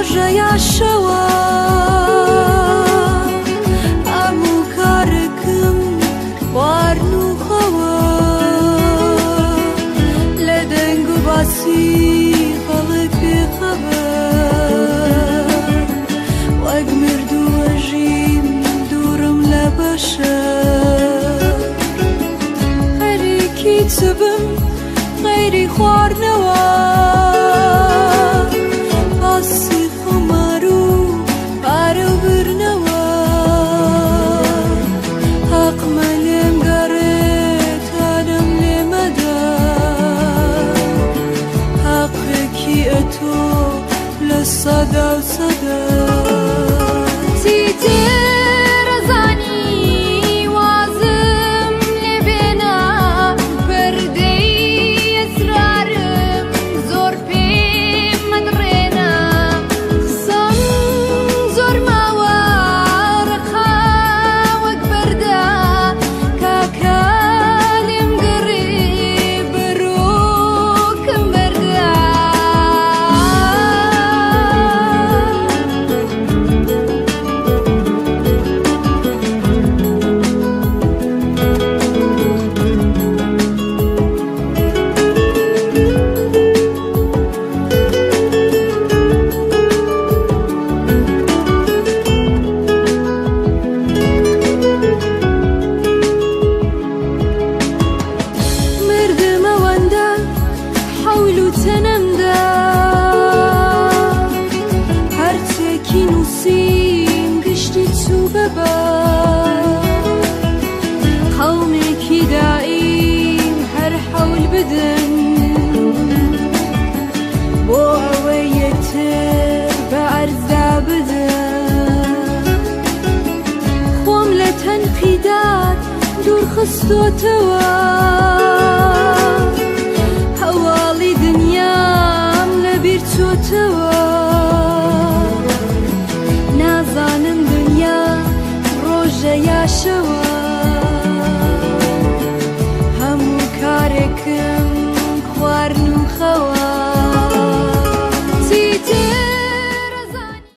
ڕۆژە یا شەوە؟ هەموو کارێکم خوارن و خەوە، لە دەنگ و باسی خەڵک بێخەبەر، وەک مردوو ئەژیم دوورم لە بەشەر. خەریکی چ بم غەیری خواردنەوە، باسی خومار و پارە و برنەوە. حەقمە لێم گەڕێ تانەم لێ مەدە، حەقێکی ئەتۆ لە سەدا و سەدە. چیتر ئەزانی وازم لێ بێنە، پەردەی ئەسرارم زۆر پێ مەدڕێنە. قسەم زۆر ماوە ڕقە وەک بەردە، کاکە لێم گەڕێ بەرۆکم بەردە. مردم ئەوەندە حەول و تەنەمدا، هەرچێکی نووسیم گشتی چوو بە با. قەومێکی دایم هەر حەول بدەن بۆ ئەوەی یەکتر بە عەرزدا بدەن. خۆم لە تەنقیدات دوور خستۆتەوە، هەواڵی دنیام لەبیر چۆتەوە. نازانم دنیا ڕۆژە یا شەوە.